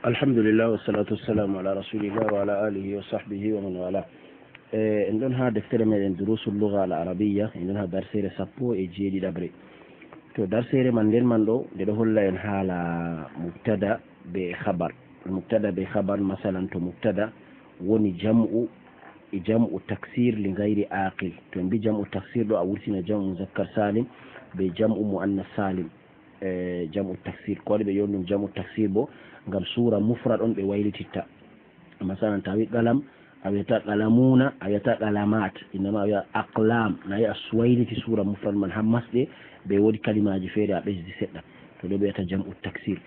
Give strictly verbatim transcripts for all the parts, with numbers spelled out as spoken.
Alhamdulillah, wassalatu wassalamu ala rasulillah wa ala alihi wa sahbihi wa man wala. E, en ɗon ha deftere meɗen Durusul Lugha al Arabiyya, en ɗon ha darseere sappo e jeeɗiɗaɓre. To darseere man nden man ɗo, nde ɗo holla en haala mubtada be khabar. Mubtada be khabar, masalan, to mubtada woni jam'u, e jam'u taksir li ghayri aqil. To en mbi jam'u taksir ɗo, a wurtina jam'u muzakkar salim be jam'u muannas salim. E jam'u taksir. Ko waɗi ɓe yoni ɗum jam'u taksir bo? Ngam suura mufrad on ɓe waylititta. Masalan, to a wi qalam, a wiyata qalamuna, a wiyata qalamat, innama a wiya aqlam. Na yi a wayliti suura mufrad man ha masɗe, ɓe woodi kalimaaji feere a ɓesdi seɗɗa. To ɗo ɓe wiyata jam'u taksir.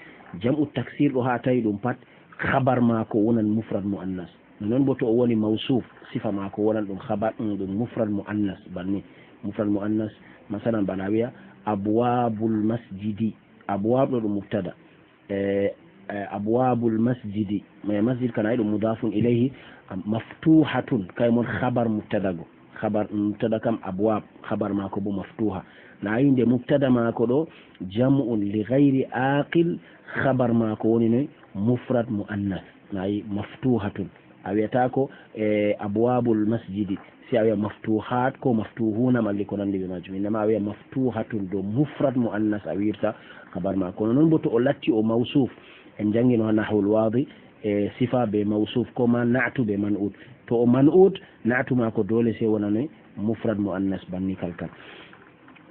Jam'u taksir ɗo ha tawi ɗum pat, khabar maako wonan mufrad muannas. Non bo to o woni mawsuf, sifa maako wonan ɗum khabar, mm, ɗum mufrad muannas, banni. Mufrad muannas, masalan, bana a wiya abwabul masjidi. Abwab ɗo ɗum mubtada. E, e, abwabul masjidi. E, masjid kana ɗum mudafun ilayhi, am, maftuhatun. Kay mon khabar mubtada go. Khabar mubtada kam abwab, khabar maako bo maftuha. Na yi nde mubtada maako ɗo jam'un li ghayri aqil, khabar maako woni noy mufrad muannas. Na yi maftuhatun. A wiyata ko, e, abwabul masjidi. Si a wiya maftuhat ko maftuhuna malli ko nandi be majum. Innama a wiya maftuhatun do mufrad muannas a wirta khabar maako. Kono non bo to o latti o mawsuf, en jangino ha nahwul wadi, e, sifa be mawsuf ko ma na'tu be man'ut. To o man'ut, na'tu maako dole sai wonane mufrad muannas banni kalkal.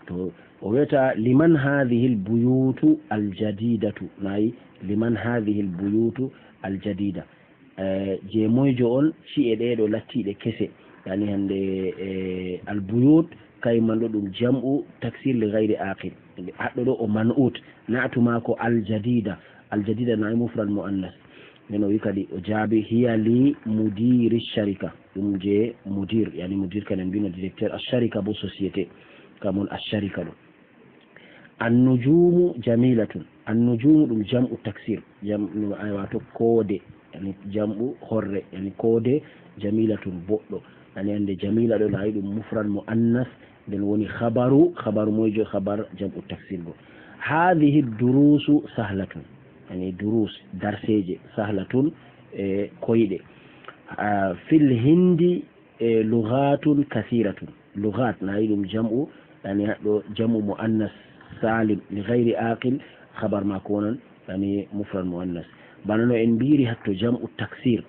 To o wiyata liman hadhihi al buyutu al jadidatu. Na yi liman hadhihi al buyutu al jadida. Eh, je moyjo on ci'e ɗe ɗo lattiɗe kese. Yani hande, eh, al buyut, kay man ɗo ɗum jam'u taksir li ghayri aqil. Haɗɗo ɗo o man'ut, na'tu maako al jadida. Al jadida na mufrad muannas. Nden o wi kadi o jaabi hiya li mudiri sharika. Ɗum je mudir, yani mudir kanen mbino directeur, al sharika bo société. Kamon al sharika ɗo. Annujumu jamilatun. Annujumu ɗum jam'u taksir. Jam-, ɗum, ay, wato koode. Yani jam'u horre. Yani koode jamilatun boɗɗo. Yani hande jamila ɗo na yi ɗum mufrad muannas. Nden woni khabaru, khabaru moyjo, khabar jam'u taksir go. Hadhihi durusu sahlatun. Yani durus, darseje, sahlatun, e koyɗe. Ah, fil hindi, e lughatun kathiratun. Lughat na yi ɗum jam'u, yani haɗɗo jam'u muannas salim, li ghayri aqil, khabar maako wonan, yani mufrad muannas. Bana no en mbiri hatto jam'u taksir,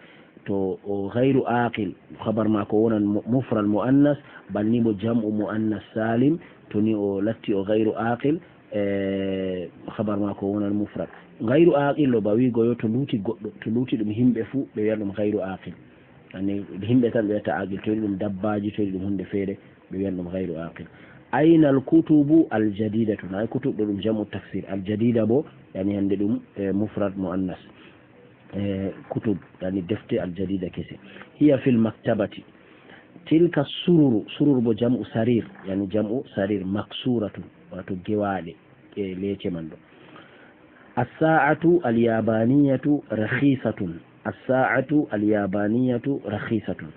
to o ghayru aqil, khabar maako wonan mu-, mufrad muannas, banni bo jam'u muannas salim, to ni o latti o ghayru aqil, e khabar maako wonan mufrad. Ghayru aqil ɗo ba wigo yo to luti goɗɗo, to luti ɗum himɓe fu, ɓe wiya ɗum ghayru aqil. Yani, himɓe tan ɓe wiyata aqil, to yiɗi ɗum dabbaaji, to yiɗi ɗum hunde feere, ɓe wiyan ɗum ghayru aqil. Ayna al kutubu al jadidatu, na kutub ɗo ɗum jam'u taksir, al jadida bo, yani hande ɗum, eh, mufrad muannas. Eh, kutub, yani defte al jadida kese. Hiya fil maktabati. Tilka sururu, surur bo jam'u sarir, yani jam'u sarir maksuratun, wato gewaɗe, e leece man ɗo. As-sa'atu al-yabaniyatu rakhisatun. As-sa'atu al-yabaniyatu rakhisatun.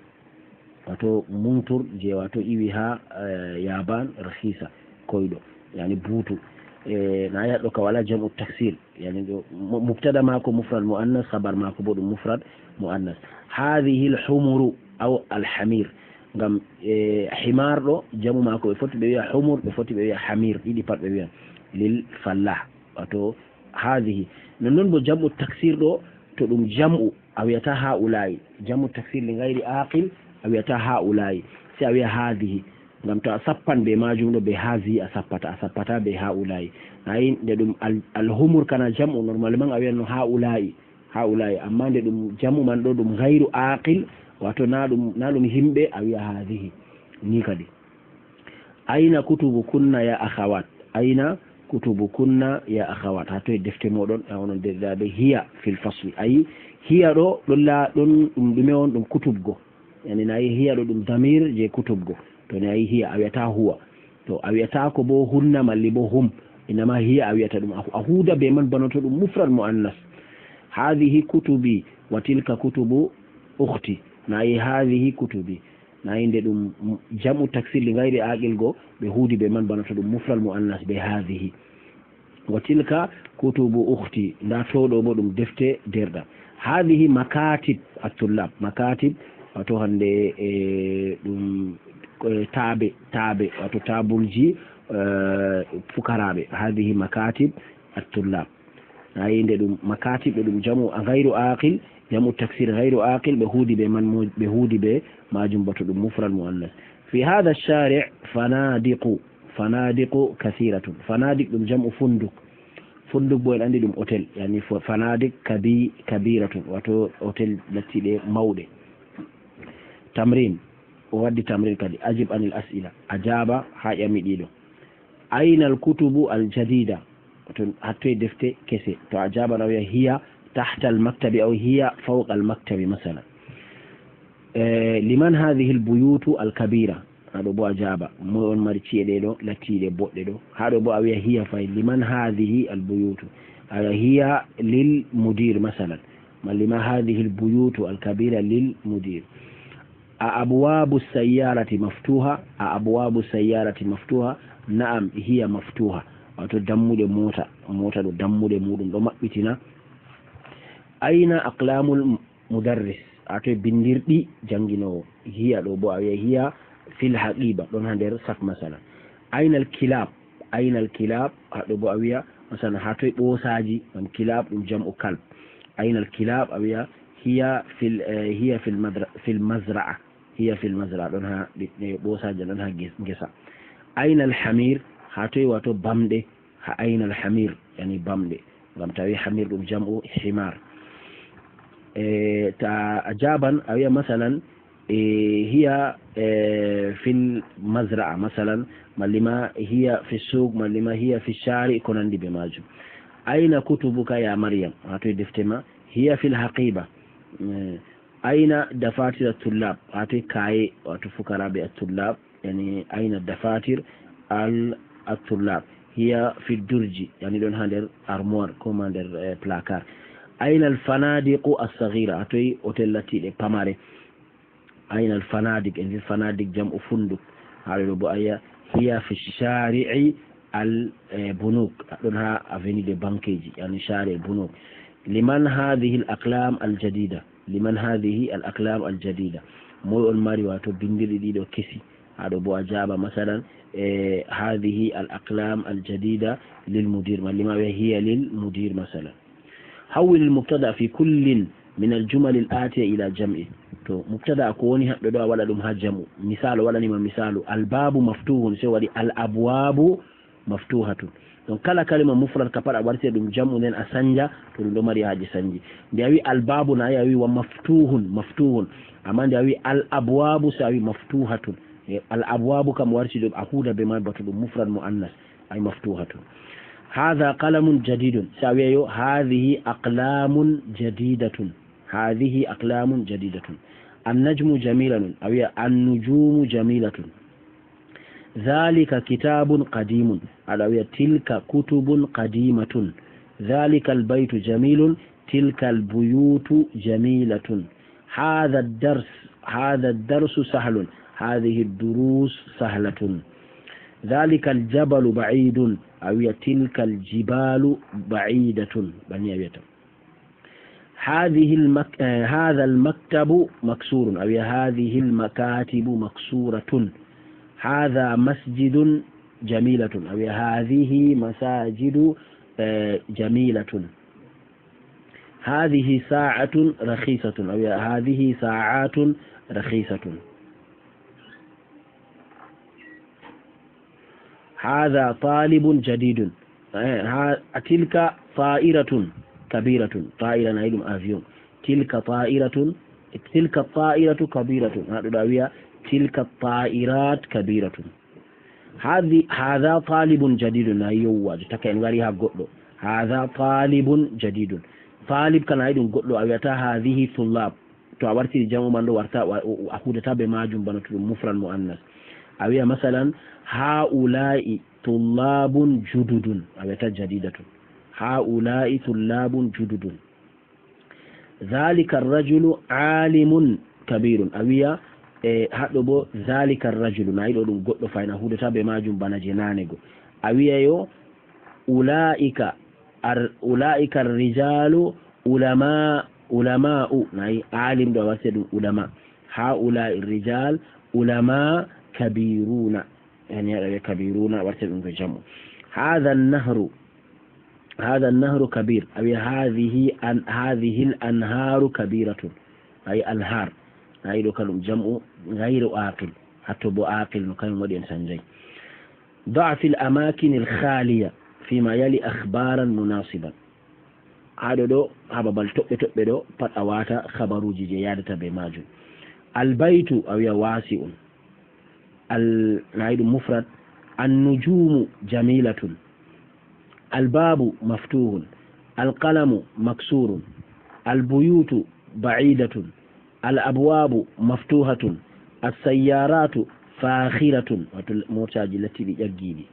Wato muntur je wato iwi ha, eh, yaban, rakhisa, koyɗo, yani butu. Eh, na yaɗɗo ka wala jam'u taksir, yani ɗo mu-, mubtada maako mufrad muannas, khabar maako bo ɗum mufrad muannas. Hadhihi al-humuru aw al-hamir. Ngam, eh, himar ɗo, jam'u maako ɓe foti ɓe wiya humur, ɓe foti ɓe wiya hamir, ɗiɗi pat ɓe wiyan. Lil fallah. Wato, hadhihi. Non non bo jam'u taksir ɗo, to ɗum jam'u, a wiyata haula'i. Jam'u taksir li ghayri aqil, a wiyata haula'i. Sai a wiya hadhihi. Ngam to a sappan be majum ɗo, be hadhihi a sappata, a sappata be haula'i. Ayi, nde ɗum al-, al-humur kana jam'u, normalement a wiyan no haula'i, haula'i. Amma nde ɗum jam'u man ɗo ɗum ghayru aqil, wato na ɗum, na ɗum himɓe, a wiya hadhihi. Ni kadi. Aina kutubu kunna ya akhawat. Aina kutubu kunna ya akhawat. Ha toye defte moɗon, a onon derɗiraɓe, hiya fil fasli. Ayi, hiya ɗo, ɗon la, ɗon ɗum ɗume on, ɗum kutubgo. Yani na yi hiya ɗo ɗum damir je kutubgo. To na yi hiya, a wiyata huwa. To a wiyata ko bo hunna malli bo hum. Inama hiya a wiyata ɗum. A, a huda be man bana to ɗum mufrad muannas. Hadhihi kutubi wa tilka kutubu ukhti. Na yi hadhihi kutubi. Na yi nde ɗum jam'u taksir li ghayri aqil go, ɓe hudi be man bana to ɗum mufrad muannas be hadhihi. Wa tilka kutubu ukhti, nda to ɗo bo ɗum defte derɗam. Hadhihi makatib at-tullab, makatib wato hande e ɗum e taabe, taabe wato tabulji e fukaraɓe. Hadhihi makatib at-tullab. Ayi nde ɗum makatib ɗo ɗum jamu ghayru aqil, jamu taksir ghayru aqil, ɓe huudi be man mo-, ɓe huudi be majum bato ɗum mufrad muannas. Fi hadha ash-shari' fanadiqu, fanadiqu kathiratun. Fanadiq ɗum jamu funduk. Funduk bo en andi ɗum hotel, yani fo-, fanadik kabi-, kabiratun, wato hotel lattiɗe mawɗe. Tamrin, o waddi tamrin kadi, ajib anil as'ila, a jaaba ha ƴami ɗiɗo. Ayna al kutubu al jadida? To hattoy defte kese, to a jaban a wiya hiya tahta al maktabi aw hiya fawqa al maktabi masalan. Eh, liman hadhihi al buyutu al kabira? Haɗo bo a jaaba, moy on mari ci'e ɗe ɗo lattiɗe boɗɗe ɗo? Haɗo bo a wiya hiya fay, liman hadhihi al buyutu? A wiya hiya lil mudir masalan. Ma liman hadhihi al buyutu al kabira lil mudir? A abwabu sayyarati maftuha? A abwabu sayyarati maftuha? Na'am, hiya maftuha. Wato dammuɗe mota, mota ɗo dammuɗe muɗum ɗo maɓɓitina. Ayna aqlamul mudarris? A toy bindirɗi janginowo? Hiya ɗo bo a wiya hiya fil haqiba, ɗon ha nder saf masalan. Ayna al kilab? Ayna al kilab? Haɗo bo a wiya masalan ha toy ɓosaji, ngam kilab ɗum jam'u kalb. Ayna al kilab? A wiya hiya fil, eh, hiya fil madra-, fil mazra'a. Hiya fil mazra'a, ɗon ha ɓiɓɓe ɓosaji ɗon ha ges-, ngesa. Ayna al hamir? Ha toy wato bamɗe? Ha ayna al hamir, yani bamɗe. Ngam tawi hamir ɗum jam'u himar. E, ta a jaban, a wiya masalan, e, hiya, e, fil mazra'a, masalan, mallima hiya fi suq, mallima hiya fi shari, ko nandi be majum. Ayna kutubuka ya Maryam? Ha toy defte ma? Hiya fil haqiba. E, ayna dafatir at-tullab? Ha toy kaye, wato fukaraɓe at-tullab? Yani, ayna dafatir al, at-tullab? Hiya fi durji, yani ɗon ha nder armoire, ko ma nder, eh, placard. Ayna al fanadiqu as-saghira? Ha toy hotel lattiɗe pamare? Ayna al fanadiq? En vi fanadiq jam'u funduk. Haɗo ɗo bo a wiya hiya fi shari'i al, eh, bunuk. Ɗon ha avenue de banqueji, yani shari'i bunuk. Liman hadhihi al aqlam al jadida? Liman hadhihi al aqlam al jadida? Moy on mari wato bindirɗi ɗiɗo kesi? Haɗo bo a jaaba masalan, eh, hadhihi al aqlam al jadida lil mudir, mallima ɓe hiya lil mudir masalan. Hawwil al mubtada fi kullin min al jumal al atiya ila jam'i. To mubtada ko woni haɗɗo ɗo a waɗa ɗum ha jam'u. Misalu, waɗanima misalu, al babu maftuhun, sai waɗi al abwabu maftuhatun. Donc kala kalima mufrad ka pat a wartira ɗum jam'u, nden a sanja to ɗum ɗo mari haaje sanji. Nde a wi al babu na a wi wa maftuhun, maftuhun. Amma nde a wi al abwabu sai a wi maftuhatun. E, al abwabu kam warti ɗum a huuda be man bato ɗum mufrad muannas. Ay maftuhatun. Hadha qalamun jadidun. Sai a wiya yo hadhihi aqlamun jadidatun. Hadhihi aqlamun jadidatun. An najmu jamilatun. A wiya an nujumu jamilatun. Dhalika kitabun qadimun. Aɗa wiya tilka kutubun qadimatun. Dhalika al baytu jamilun. Tilka al buyutu jamilatun. Hadha ad dars. Hadha ad darsu sahlun. Hadhihi ad durus sahlatun. Dhalika al jabalu ba'idun. A wiya tilka al jibalu ba'idatun. Banni a wiyata. هذه المك-، آه، هذا المكتب مكسور، أو هذه المكاتب مكسورة. هذا مسجد جميلة، أو هذه مساجد، آه، جميلة. هذه ساعة رخيصة، أو هذه ساعات رخيصة. هذا طالب جديد. Eh, ha, تلك طائرة كبيرة. طائرة na ɗum avion. تلك طائرة، تلك الطائرة كبيرة. Ha ɗo ɗa wiya, تلك الطائرات كبيرة. هذه، هذا طالب جديد na yowwa. Jottaka en ngari ha goɗɗo. هذا طالب جديد. Talib kana ɗum goɗɗo, a wiyata هذه طلاب. To a wartiri jam'u man ɗo warta, wa-, o-, o-, a hudata be majum bana to ɗum mufrad muannas. A wiya masalan, هؤلاء طلاب جدد. A wiyata جديدة. هؤلاء طلاب جدد. ذلك الرجل عالم كبير. A wiya, e, haɗɗo bo, ذلك الرجل. Na ɗo ɗum goɗɗo fayna, hudata be majum bana je nane go. A wiya yo, Ulaa'ika, ar-, ulaa'ika rijalu ulama, ulama'u, nayi alim ɗo a waɗte ɗum ulama. Ha'ula'i rijal ulama kabiruna. Yani haɗa ɓe kabiruna, waɗte ɗum ko jam'u. Hadha nahru, hadha nahru kabir. A wiya hadhihi an-, hadhihi al-anharu kabiratun. Ay anhar. Ay ɗo ka ɗum jam'u ghayru aqil. Hatto bo aqil no kañum waɗi en sanjay. Da'a fil amakin al khaliya fima yali akhbaran munasiban. Haa ɗo ɗo, haa babal toɓɓe toɓɓe ɗo, pat a waata habaruuji je yaadata be maajum. Al baytu, a wiya wasi'un. Al, nayi ɗum mufrad. An nujumu jamilatun. Al babu maftuhun. Al qalamu maksurun. Al buyutu ba'idatun. Al abwabu maftuhatun. As sayyaratu fakhiratun. Wato mootaaji lattiɗi ƴaggiiɗi.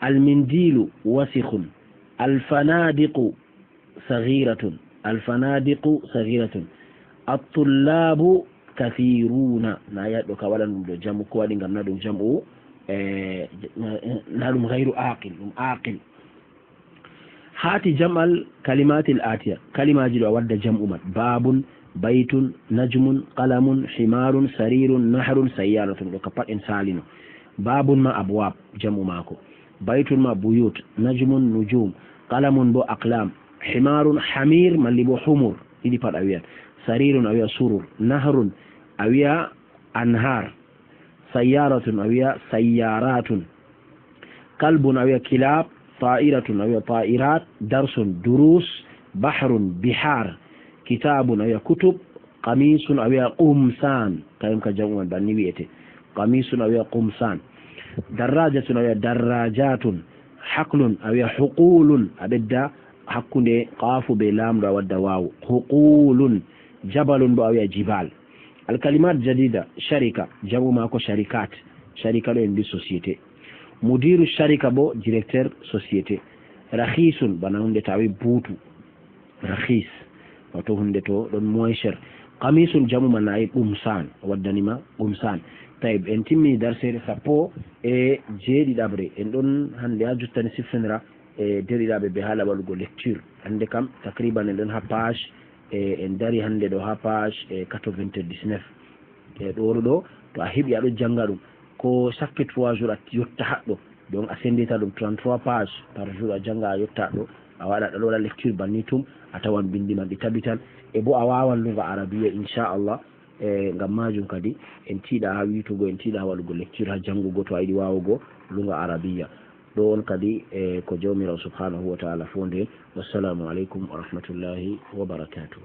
Al mindilu wasikhun. Al fanadiqu saghiratun. Al fanadiqu saghiratun. At tullabu kathiruna. Na yaɗɗo ka waɗan ɗum ɗo jam'u, ko waɗi ngam na ɗum jam'u, eh, na ɗum ghayru aqil, ɗum aqil. Hati jam'al kalimatil atiya. Kalimaaji ɗo a wadda jam'u man. Babun, baytun, najmun, qalamun, himarun, sarirun, nahrun, sayyaratun. Ɗo ka pat en salino. Babun ma abwab, jam'u maako. Baytun ma buyut, najmun nujum, qalamun bo aqlam, himarun hamir, malli bo humur. Ɗiɗi pat a wiyan. Sarirun a wiya surur, nahrun a wiya anhar, sayyaratun a wiya sayyaratun, kalbun a wiya kilab, ta'iratun a wiya ta'irat, darsun durus, bahrun bihar, kitabun a wiya kutub, qamisun a wiya qumsan, kañum ka jam'u man banni wi'ete. Qamisun a wiya qumsan. Darrajatun a wiya darrajatun. Haqlun a wiya huqulun, a ɓedda hakkunde qaafu be laamɗo a wadda waawu. Huqulun. Jabalun bo a wiya jibal. Al kalimat jadida, sharika, jam'u maako sharikat. Sharika ɗo en mbi société. Mudiru sharika bo directeur société. Rakhisun, bana hunde tawi buutu. Rakhis, wato hunde to ɗon moins cher. Qamisun jam'u man nayi qumsan, waddani ma qumsan. Tayyib, en timmini darseere sappo e jeeɗiɗaɓre. En ɗon hande ha jottani siftinira e derɗiraaɓe be haala waɗugo lecture. Hande kam, takriban en ɗon ha page, e en dari hande ɗo ha page, e quatre-vingt-dix-neuf. E ɗo ɗo, to a heɓi a ɗo janga ɗum, ko chaque trois jours a yotta haɗɗo, donc a sendita ɗum trente-trois pages par jour, a janga a yotta ɗo, a waɗa, a ɗo waɗa lecture banni tum, a tawan bindi man ɗi tabitan. E bo a wawan luga arabiya, inchallah. E ngam majum kadi, en tiiɗa ha witugo, en tiiɗa ha waɗugo lecture, ha jangugo, to a yiɗi wawugo luga arabiya. Ɗo on kadi, e ko Jawmiraawo subhanahu wa ta'ala fondi en. Wassalamu alaikum wa rahmatullahi wa barakatuh.